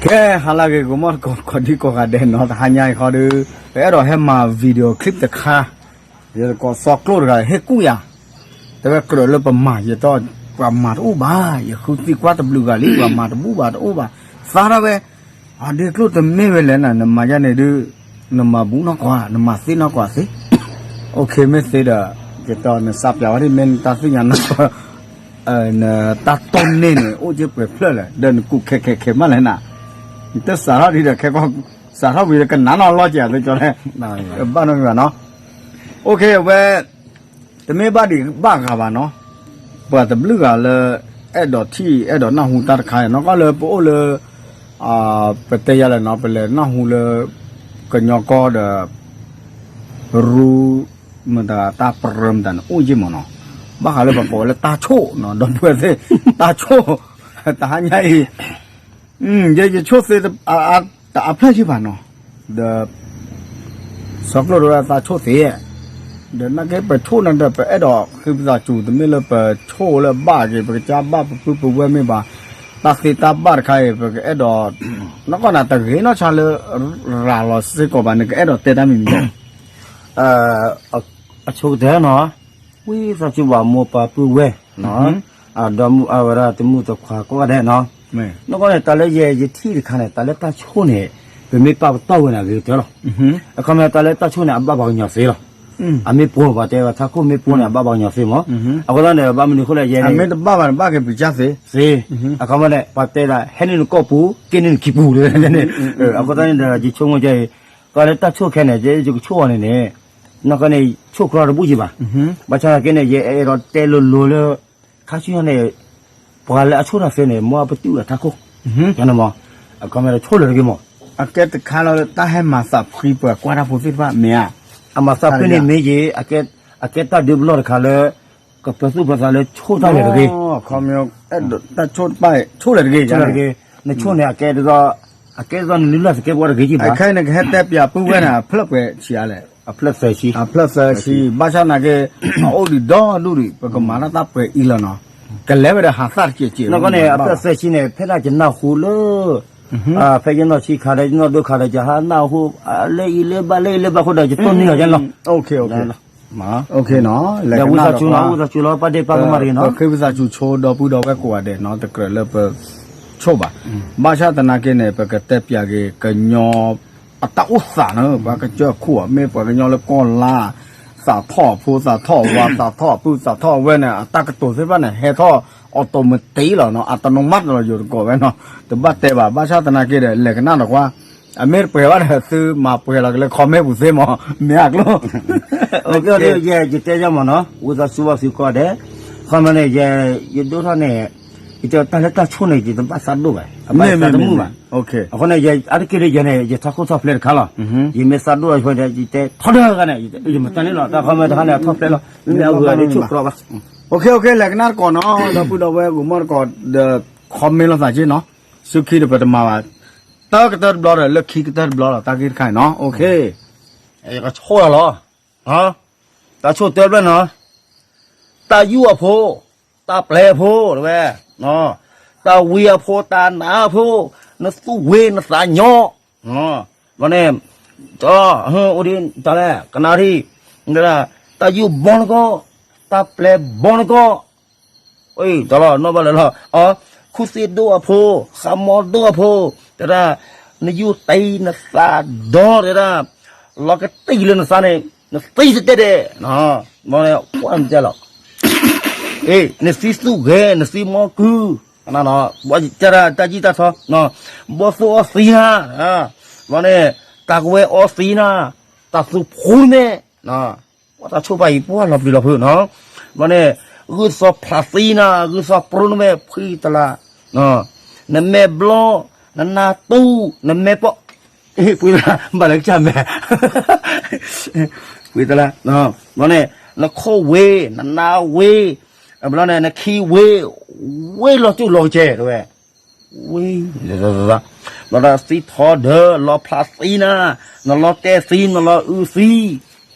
ကဲ ဟါလၢအဂ့ၤ ဂီၤမီၢ်တကိး ကိးဒံကိးဂၤဒဲးနီၤ, တဟါညါအံၤဃီဒီး ပအဲၣ်ဒိးဟဲမၤ video clip တခါ, ယသကိးစီၤကျိာ်တဂၤ ဟ့ၣ်ကူၣ်ယၤ, တဲဝဲကြၢးလၢပမၤ ယတဲ ပှၤမၤတအိၣ်ဘၣ်, ယဃုသံကွၢ်တဘျုးဂၤလံ, ပှၤမၤတဘူၣ်ဘၣ်တအိၣ်ဘၣ်, သါထီၣ်ဝဲ, အဒ့ကျိာ်တမ့ၢ်ဝဲလဲၣ်နၤ, နမၤယဲန့ၣ်ဒုး, နမၤဘူးနီၢ်ကွၢ်, နမၤသ့နီၢ်ကွၢ်သ့, အိၣ်ခ့မ့ၢ်သ့ဒီး, ယတဲနစးပၠးဝဲဒ်မ့ၢ်နတၢ်သ့ၣ်ညါနီၢ်ကွၢ် နတၢ်တိၢ်န့ၢ်န့ၣ် အိၣ်က့ၤပှဲၤဖျၢၣ်လဲၣ်, ဒီးနကူးခဲခဲခဲမးလဲၣ်နၤ, နတစးထီၣ်ဒံးဒီးခဲကီၢ်, စးထီၣ်ဝံၤဒီးကနၣ်နီၢ်လီၤကဲး သကၠီလဲၣ်, ဘၣ်နီတမံၤဘၣ်နီၤ, အိၣ်ခ့ အဝဲ, တမ့ၢ်ဘၣ်ဒံးဘၣ်ဂၤဘၣ်နီၤ, ပှၤတဘျုးဂၤလၢ, အဲၣ်ဒိးထံၣ် အဲၣ်ဒိးနၢ်ဟူတၢ်တခါအံၤ နီၢ်ကီၢ်လၢပအိၣ်လၢ, ပတဲယၤလဲၣ်နီၤ ပလဲၤနၢ်ဟူလၢ, ကညီကီၢ်ဒီး ရူ, မတၤတၢ်ပြၢမတၤန့ၣ် အိၣ်ယံၢ်မးနီၤ, ဘၣ်ဃးလၢပကိးဝဲလၢတၢ်ဆိၣ်နီၤ ဒီပုၢ်ဝဲၢ်သ့ၣ်, တၢ်ဆိၣ်, တဟါညါအံၤ, ယဆိၣ်သ့, တအါဖျၢၣ်ယံၢ်ဘၣ်နီၤ, ဒီး, စီၤကျိာ်တဝဲတၢ်ဆိၣ်သ့, ဒီးနာ်က့ပဆိၣ်န့ၣ်ဒီး ပအဲၣ်ဒိးဃ့ပသးစူၤ တမ့ၢ်လၢပဆိၣ်လၢဘၣ်က့ၤ ပကစၢ်ဘၣ်ပပုၢ်ပဝဲၢ်မ့ၢ်ဘၣ်, တၢ်သ့တၢ်ဘၣ်တခါအံၤ ပကအဲၣ်ဒိး, နီၢ်ကီၢ်နၤတဂ့ၤနီၢ်ဆါလၢ, ရၤလီၤစ့ၢ်ကီးဘၣ် နကအဲၣ်ဒိးတဲတၢ်မံၤမံၤ အဆိကတၢၢ်နီၤ, ဝံသးစူၤဘၣ်မိၢ်ပၢ်ပုၢ်ဝဲၢ်, ဒီးမုၢ်အဝဲဒၣ်တမုၢ်တခွါကိးဂၤဒဲးနီၤ, နီၢ်ကီၢ်န့ၣ် တၢ်လၢယဲယထံၣ်တခါန့ၣ် တၢ်လၢတၢ်ဆိၣ်န့ၣ်, ပမ့ၢ်ပာ်ပတီၢ်ဝဲန့ၣ်ဂ့ၤကတၢၢ်လီၤ, အခီပညီတၢ်လၢတၢ်ဆိၣ်န့ၣ် အဘၣ်ပှၤကညီသ့လီၤ, အမ့ၢ်ပိာ်ပှၤတဲဝဲထးခိၣ်မ့ၢ်ပိာ်န့ၣ် အဘၣ်ပှၤကညီသ့မး, အဃိသတးန့ၣ် ဘၣ်မနုၤအဃိလဲၣ် ယဲန့ၣ်, မ့ၢ်တဘၣ်ဘၣ်န့ၣ် ဘၣ်က့ၤပစၢ်သ့, သ့, အခီပညီန့ၣ် ပှၤတဲဒၣ် ဟဲန့ၢ်နကိာ်ပူၤ က့ၤန့ၢ်နခံပူၤ, အဃိသတးန့ၣ်ဒီး ယဆိကမိၣ်ကဲအံၤ, တၢ်လၢတၢ်ဆိၣ်ခဲန့ၣ် ယကဆိၣ်အီၤန့ၣ်န့ၣ်, နီၢ်ကီၢ်န့ၣ် ဆိၣ်ကျီတဘူၣ်ယံၤဘၣ်, ဘၣ်ဆၣ်သနာ်က့န့ၣ် ယအဲၣ်ဒိးတဲလိၤလိၤလၢ, ခါဆူညါန့ၣ်, ပှၤလၢအဆိၣ်တၢ်သ့န့ၣ် မ်အပတုာ်အထးခိၣ်, ယန့ၣ်မး, အခီပညီဆိၣ်လၢာ်တဂ့ၤမး, အကဲတခါလၢတၢ်ဟဲမၤသးဖှံပှၤကွၢ်တၢ်ဖိသ့ၣ်တဖၣ်မ့ၢ်ဧါ, အမၤသးဖှံန့ၣ်မ့ၢ်ဂ့ၤ, အကဲတၢ်ဒုးပလီၢ်တခါလၢ, ကပၢၤသူၣ်ပၢၤသးလၢဆိၣ်တၢ်လဲၣ်တဂ့ၤ, တၢ်ဆိၣ်တဖၣ် ဆိၣ်လဲၣ်တဂ့ၤ, ဆိၣ်လဲၣ်တဂ့ၤ, နဆိၣ်န့ၣ် အကဲ, အကဲဒ်သိးနလုၢ်လၢ်သကဲးပဝးတဂ့ၤယံၤဘၣ်, ခဲအံၤနကဟဲတဲပၠးပုၢ်ဝဲၢ်န့ၣ် အဖျၢၣ်ပှဲၤဆံးအါလဲၣ်, အဖျၢၣ်သၢဆံ, ဘၣ်ဆၣ်သနာ်က့, အအိၣ်ဒံးဒီဒူၣ်ဒံး ပကမၤတၢ်သးပှဲၤအံၤလီၤနီၤ, ကလဲၤဝဲဒီးဟးသၣ်တစဲးစဲး, နီၢ်ကီၢ်န့ၣ် အဖျၢၣ်သၢဆံန့ၣ် ဖဲဒၣ်ယနၢ်ဟူလၢ, ဖဲယနီၢ်ဆံးခါဒီး ယနီၢ်ဒိၣ်ခါဒီး ယဟးနၢ်ဟူ, လၢအံၤလၢဘၣ် လၢအံၤလၢဘၣ်အဃိဒီး ယတိၢ်န့ၢ်လီၤယဲလီၤ, ဝံသးစူၤနီၤ ဝံသးစူၤလီၤ ပာ်ဒ့ၣ်ပာ်ကမၣ်တဂ့ၤနီၤ, ဃ့ဝံသးစူၤဆိဒီပုၢ်ဒီဝဲၢ်ကိးဂၤဒဲးနီၤ, တကြၢးလၢပ, ဆိၣ်ဘၣ်, ဘၣ်ဆၣ်သနာ်က့န့ၣ် ပကတဲပၠးက့ၤကညီ, အတၢ်အိၣ်သးန့ၣ် ပှၤကစၢၢ်ခိၣ် မ့ၢ်ပှၤကညီလၢကီၢ်လါ, သးထီၣ်အဖိ သးထီၣ်အဝၤ သးထီၣ်အပုၢ် သးထီၣ်အဝဲၢ်န့ၣ် အတၢ်ကတိၤသ့ၣ်တဖၣ်န့ၣ် ဟဲထီၣ် automatic လီၤနီၤ, အတနီၤမးတလီၤယိၤတကိးဝဲနီၤ, တဘၣ်တဲဘၣ် ဘၣ်ဆၣ်သနာ်က့ဒီး လဲၤကနၣ်ဒီးကွၢ်, အမ့ၢ်တပှဲၤဘၣ်ဒီး သုမၤပှဲၤလီၤက့ၤလၢ comment ပူၤသ့မး, မ့ၢ်အကျိ, ယတဲယမၤနီၤ ဝံသးစူၤဘၣ်သုကိးဂၤဒဲး, ခီမီန့ၣ် ယဒိၣ်ထီၣ်န့ၣ်, ယတဲတၢ်လၢတၢ်ဆိၣ်န့ၣ် ယတဘၣ်သးဒိၣ်ဘၣ်, အဘၣ်သးတမုာ်ဘၣ်, အဃိန့ၣ် အါတက့ၢ်လၢယၤန့ၣ် ယထးခိၣ်ထီၣ်ဖျဲးတခါလီၤ, ယမ့ၢ်သးဒိၣ်အဃိဒီး ယတဲထီဒါဂၤန့ၣ်, ယမၤတၢ်န့ၣ်လီၤ တၢ်ခီမီတခါန့ၣ် အထီၣ်ဖျဲးလီၤ, မ့ၢ်အဂုၤအဂၤဒ်ဆိၣ်ကျီဘၣ်, လဲၤကနၣ်တကိးနီၤ ဒီပုၢ်ဒီဝဲၢ်ဂီၤမီၢ်တကိးဒီး comment လိာ်သးက့နီၤ, ဆူခံဒီးပတမၤဘၣ်, တၢ်ကတၢၢ်တဘျီဒီး လၢခံကတၢၢ်တဘျီလီၤ တၢ်ဂ့ၢ်တခါအံၤနီၤ, ယကဆိၣ်လီၤလီၤ, တၢ်ဆိၣ်တၢ်ဘျဲၣ်နီၤ, တၢ်ယူၢ်အဖိ, တၢ်ပျဲအဖိ တဝဲ, တၢ်ဝံအဖိ တၢ်နါအဖိ, နသူၣ်ဝ့နသးညီ, ဘျီန့ၣ်, အိၣ်ဒ်တၢ်လဲၣ် ကနၣ်ထံ, တၢ်ယူၢ်ဘီနကီၢ်, တၢ်ပျဲဘီနကီၢ်, တၢ်လီၤနီၢ်ဘၣ်လၢလီၤ, ခူၣ်သ့ၣ်ဒိၣ်အဖိ, ဃးမီဒိၣ်အဖိ, တဲဒၣ်, နယူၢ်တံၢ်နသးဒီးတဲဒၣ်, လီၤကတံၢ်လၢနသးန့ၣ် နသံတတဲဒဲး, ဘျီန့ၣ် ကွၢ်နတဲလီၤ နသံသူၣ်ဂဲၤ နသံမီကုၢ်, ဘၣ်တၢ်တၢ်ယံာ်တၢ်ထီ, ဘီၣ်သိၣ်အီသံနၤ, ဘျီန့ၣ်, တၢ်ကဝဲအီသံနၤ, တၢ်သူဖိနမဲာ်, ပှၤတၢ်ဆိၣ်ပာ်အံၤ ပှၤလီၤပျံၤလီၤဖုးနီၤ, ဘျီန့ၣ်, ဂုၢ်သီဖျးသံနၤ ဂုၢ်သီပြိနမဲာ် ဖှံတလး, နမဲာ်ဘျီ, နနါတူၢ်, နမဲာ်ပီး, ဖှံတလး ဘၣ်လၢကစၢ်မဲာ် ဖှံတလး, ဘျီန့ၣ်, နခိၣ်ဝ့ၤ နနါဝ့ၤ, ဘျီန့ၣ် နခံဝ့ၤ, ဝ့ၤလီၤတူၢ်လီၤကစဲၤတဝဲ, ဝ့ၤ, ဘျီဒီးသံထီဒီး လီၤဖျးသံနၤ, နလီၤတဲာ်သံ နလီၤအုးသံ,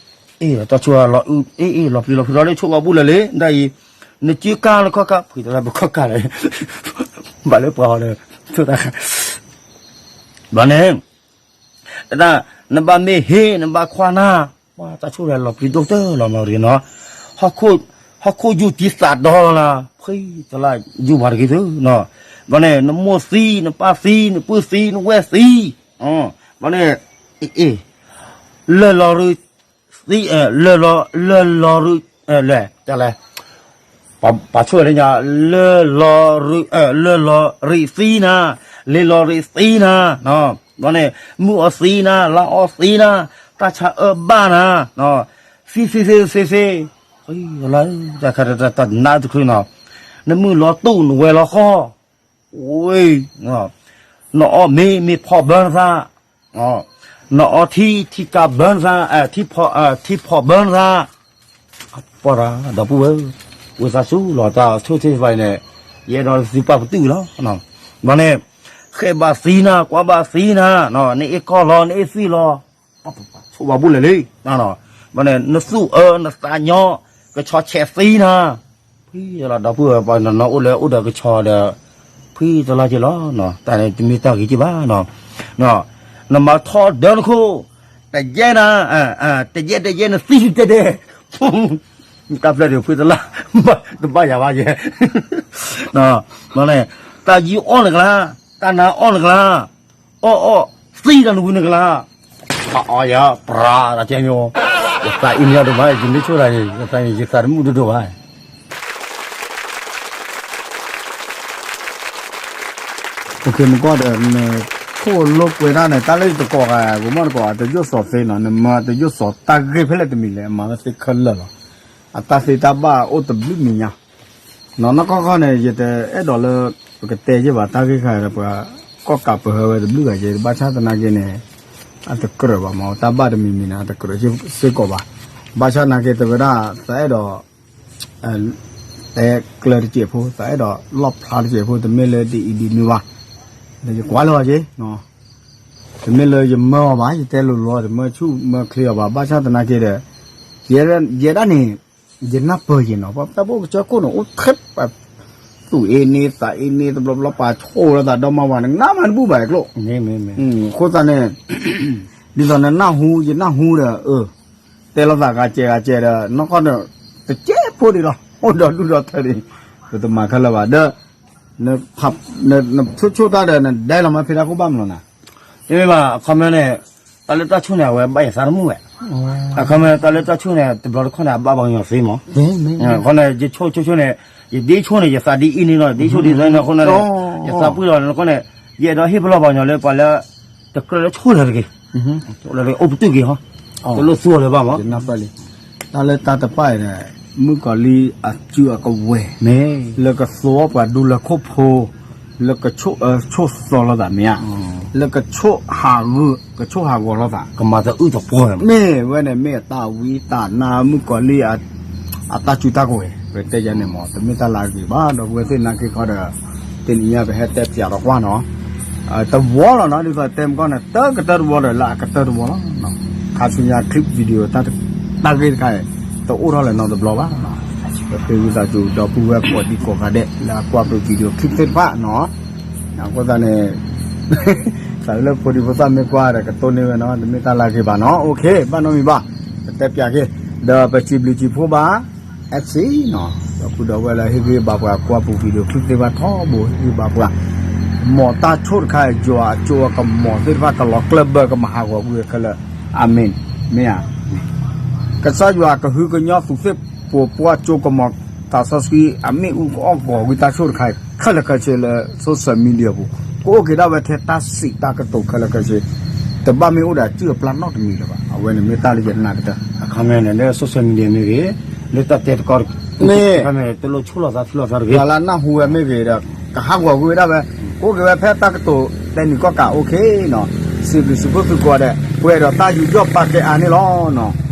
အ့ၣ် တၢ်ဆိၣ်လီၤအုး အ့ၣ် အ့ၣ် လီၤပျံၤလီၤဖုးဒီးလၢဆိၣ်ဂီၤဘူၣ်လၢာ်လံ ဒ်အံၤ, နစုကၢ်လၢခီၣ်ကၢ် ဖှံတလး ပခီၣ်ကၢ်လၢာ်, ဘၣ်လၢပှၤအီၤဒီး, ဆိၣ်တၢ် ဘျီန့ၣ် တဒၣ် နဘၣ်မ့ၢ်ဟ့ၣ် နဘၣ်ခွါနၤ, ပှၤတၢ်ဆိၣ်ဂ့ၤလီၤပျံၤဒိၣ်ကတၢၢ်လီၤမ့ၢ်ရ့နီၤ, ဟီၣ်ခိၣ်ယူၢ်တံၢ်သးဒီလီၤ, ဖှံတလၢယူၢ်ပှၤတဂ့ၤသုနီၤ, ဘျီန့ၣ် နမိၢ်သံ နပၢ်သံ နပုၢ်သံ နဝဲၢ်သံ, ဘျီန့ၣ် လၢၢ်လီၤရူ သံ, လၢၢ်လီၤ, လၢၢ်လီၤရူ, လဲၣ်, ပှၤဆိၣ်ဂ့ၤလၢညါ, လၢၢ်လီၤရူ, လၢၢ်လီၤရံးသံနၤ, လ့လီၤရံးသံနၤ, ဘျီန့ၣ် မုၢ်အီၣ်သံနၤ, လါအီၣ်သံနၤ, တၢ်ဆါအၢဘၣ်နၤ, သံသံသံသံသံ, တၢ်ခါတၢ်တၢ်နးတချုးနီၤ, နမုၢ်လီၤတူၢ်နဝဲၤလီၤဃီ, ဝ့ၢ်, နအီၣ်မ့ၤ မ့ၤဖီၣ်ဘၢနသး, နအီထံ ထံကးဘၢနသး, ထံဖီၣ်ဘၢနသး, ပှၤဒီပုၢ်ဝဲၢ်, ဝံသးစူၤလီၤ တၢ်ဆိၣ်သ့ၣ်တဖၣ်အံၤန့ၣ်, ယအဲၣ်ဒိးသုပာ်ပတုာ်လီၤ, ဘျီန့ၣ် ဃဲဘၣ်သံနၤ ကွၢ်ဘၣ်သံနၤ, နအ့ၣ်ကီၢ်လီၤ နအ့ၣ်သွံၣ်လီၤ, ဆိၣ်ဘၣ်ဘူၣ်လဲၣ်လံ, ဘျီန့ၣ် နသူၣ်အၢနသးညီ, ကဆီဆဲးသံနၤ, ဖှံလီၤ ဒီပုၢ်ဝဲၢ်ပှၤနီၢ်နီၢ်အိၣ်လၢအိၣ်ဒီးကဆီဒီး, ဖှံတလါက့ၤလီၤ, တၢ်န့ၣ်တမ့ၢ်တၢ်ဂ့ၤက့ၤဘၣ်, နမၤထီၣ်ဒၢနခိၣ်, တယဲနၤ, တယဲတယဲနသံတဲတဲ, တၢ်ဖျဲၣ်ဒံးဖှံတလါ, တဘၣ်ယၤဘၣ်ယဲ, ဘျီန့ၣ် တၢ်ယံၤအီၣ်နကလါ, တၢ်နါအီၣ်နကလါ, အီၣ်အီၣ်သံတၢ်နဝံနကလါ, အီယၤပြၤတၢ်ကဲမ့ၢ်, ယသးအံၤမ့ၢ်ဒိၣ်မး ယမ့ၢ်ဆိၣ်တၢ်န့ၣ် ယသးန့ၣ် ယသးတမုာ်ဒိၣ်ဒိၣ်ဘၣ်. မ့ၢ်ကီၢ်ဒီး နဆိၣ်လိာ်ကွဲတၢ်န့ၣ် တၢ်လၢယတကိးဂၤ ဂိၤမီၢ်တကိး တယိၣ်စီၤသ့နီၤ နမၢတယိၣ်စီၤတၢ်ဂ့ၢ်ဖဲလဲၣ်တမံၤလဲၣ် အမၤဝဲသ့ခဲလၢာ်လီၤ. အတၢ်သ့တၢ်ဘၣ်အိၣ်တဘျုးမံၤညါ နီၢ်နီၢ်ကီၢ်ကီၢ်န့ၣ် ယတအဲၣ်ဒိးလၢ ပကတဲယ့ၢ်ဘၣ်တၢ်ဂ့ၢ်ခါဒီး ပှၤကီၢ်ကးပဟၢဝဲတဘျုးဂၤယ့ၢ် ဘၣ်ဆၣ်သနာ်က့န့ၣ် အတကြၢးဘၣ်မး တၢ်ဘၣ်တမံၤမံၤန့ၣ် အတကြၢးစ့ၢ်ကီးဘၣ်. ဘၣ်ဆၣ်သနာ်က့ တဝဲဒၣ် သးအဲၣ်ဒိး တဲကျၢၤတစဲးဖိ သးအဲၣ်ဒိးလီၣ်ဖျါတစဲးဖိ တမ့ၢ်လၢဒ်အံၤဒ်နုၤဘၣ်. ဒီးယကွၢ်လၢအီၤက့ၤ တမ့ၢ်လၢယမၢအီၤဘၣ် ယတဲလိၤလိၤ တမၢဆူၣ်မၢချ့အီၤဘၣ် ဘၣ်ဆၣ်သနာ်က့ဒီး ယဲဒၣ်န့ၣ် ယနၢ်ပၢၢ်ယ့ၤနီၤ ပှၤတၢ်ဖိကစၢၢ်ခိၣ်န့ၣ် အိၣ်ထဲပှၤသူၣ်အ့န့ သးအ့န့ တဘျီဘျီပာ်ဆိၣ်လီၤသးဒီမါဝၤန့ၣ် နါမးတဘူၣ်ဘၣ်ကျိၣ် အဃိသတးန့ၣ် ဒ်သိးနနၢ်ဟူ ယနၢ်ဟူဒီး အ တဲလိာ်သးဂၤစဲးဂၤစဲးဒီး နီၢ်ကီၢ်ဒီး တစဲးဖိဒံးလီၤ အိၣ်ဒီးဒူၣ်ဒီးထၢဒံး ပတမၤခဲလၢာ်ဘၣ်ဒီး နဆိၣ်ဆိၣ်တၢ်ဒီး နဒဲလီၤမ့ၢ်ဖဲတၢ်ခိၣ်ဘၣ်မနုၤနၤ မ့မ့ၢ်ဘၣ် အခီပညီန့ၣ် တၢ်လၢတၢ်ဆိၣ်န့ၣ် အဝဲဘၣ်ယသးတမုာ်ဝဲ အခီပညီ တၢ်လၢတၢ်ဆိၣ်န့ၣ် တဘျီတခီၣ်န့ၣ် အဘၣ်ပှၤကညီသ့မး အဃိန့ၣ် ယဆိၣ်ဆိၣ်ဆိၣ်န့ၣ် ယဒ်ဆိၣ်န့ၣ် ယသးဒ်အံၤန့ၣ်လီၤ ဒ်ဆိၣ်ဒ်သိးန့ၣ် အဃိန့ၣ် ယသးပှံၢ်လီၤန့ၣ် အဃိန့ၣ် ယအဲၣ်ဒိးဟ့ၣ်ပလီၢ်ပှၤကညီလၢပှၤလၢ တကြၢးလၢဆိၣ်လၢၤတဂ့ၤ အိၣ်ပတုာ်က့ၤဟီ တလိၣ်သူအီၤလၢၤဘၣ်မး တၢ်လၢတၢ်တဖၣ်အံၤန့ၣ် မုၣ်ကီၤလံၢ်အစုအကဝဲၤ လၢကသူအီၣ်ပှၤဒူလၢခိၣ်ဖိ လၢကဆိၣ်အၢဆိၣ်သီလိာ်သးမ့ၢ်ဧါ လၢကဆိၣ်ဟးဂူာ် ကဆိၣ်ဟးဂီၤလိာ်သး ကမၤတအုၣ်တပှီၢ် မ့ၢ်ဝဲန့ၣ်မ့ၢ်အတၢ်ဝံတၢ်နါမုၣ်ကီၤလံၢ် အတၢ်စုတၢ်ကဝဲၤ ပတဲယၤန့ၣ်မး တမ့ၢ်တၢ်လၢအဂ့ၤဘၣ် ဒီပုၢ်ဝဲၢ်သ့ၣ်နာ်က့ခီဒီး တနံၤညါပဟဲတဲပၠးဒီးကွၢ်နီၤ တဝီလီၤနီၤ ဒ်သိးတဲမကီၢ်န့ၣ် တကတၢၢ်တဝီဒီးလၢအကတၢၢ်တဝီလီၤ ခါဆူညါ clip video တၢ်ဂ့ၢ်တခါအံၤ တအိၣ်ထီၣ်လၢၤနီတဘျီဘၣ် ပဃ့ဝံသးစူၤဒီပုၢ်ဝဲၢ်ကိးဒံကိးဂၤဒဲး လၢအကွၢ်ပ video clip သ့ၣ်တဖၣ်နီၤ အဃိသတးန့ၣ် သးလၢဖိဒံဖိသၣ်မ့ၢ်ကွၢ်ဒီးကတိၢ်န့ၢ်ဝဲနီၤ တမ့ၢ်တၢ်လၢအဂ့ၤဘၣ်နီၤ OK ဘၣ်နီတမံၤဘၣ် ပတဲပၠးက့ၤ ဒီးပစံးဘျုးစံးဖှိၣ်ဘၣ် FC နီၤ ဒီပုၢ်ဒီဝဲၢ်လၢဟ့ၣ်ဂံၢ်ဘါပှၤကွၢ်ပူၤ video clip သ့ၣ်တဖၣ်ထီဘိဟ့ၣ်ဂံၢ်ဘါပှၤ မ်တၢ်ဆိၣ်တခါ ယွၤအကၠိအကမီၤသ့ၣ်တဖၣ် ကလီၤကျၢၢ်ဘၢကမၤဟးဂီၤကွံာ်ခဲလၢာ် အၤမ့ၣ် မ့ၢ်ဧါ ကစၢ်ယွၤကဟုကညီၣ်သူးသ့ၣ် ပှိၤပှၢ်ကၠိကမီၤ သးစီဆှံ အမ့ၣ်အူကအီၣ်ဂီၤကွံာ်တၢ်ဆိၣ်တခါအံၤ ခဲလၢာ်ခဲဆ့လၢ social media ပူၤ ကအိၣ်က့ၤဒၣ်ဝဲထဲတၢ်စံးတၢ်ကတိၤခဲလၢာ်ခဲဆ့ တဘၣ်မ့ၢ်အိၣ်ဒီးအစုအပျၢ်နီတမံၤလၢၤဘၣ် အဝဲန့ၣ်မ့ၢ်တၢ်လၢယနာ်ကတၢၢ် အခီပညီန့ၣ် လၢ social media မ့ၢ်ဂ့ၤ လၢတၢ်တဲတကီတခါမ့ၢ်ဂ့ၤ တလိၣ်ဆိၣ်လီၤသးထံလီၤသးတဂ့ၤ ပှၤလၢနၢ်ဟူဝဲမ့ၢ်ဂ့ၤဒီး ကဟးဂီၤကွံာ်ဝဲဒၣ်ဝဲ ကအိၣ်က့ၤဝဲဖဲတၢ်ကတိၤတဲနံၤကီၢ်ကး OK နီၤ စံးဘျုးစံးဖှိၣ်သုကိးဂၤဒဲး ပှဲၤဒီးတၢ်ယူးယီၣ်ပာ်ကဲအါန့ၣ်လီၤနီၤ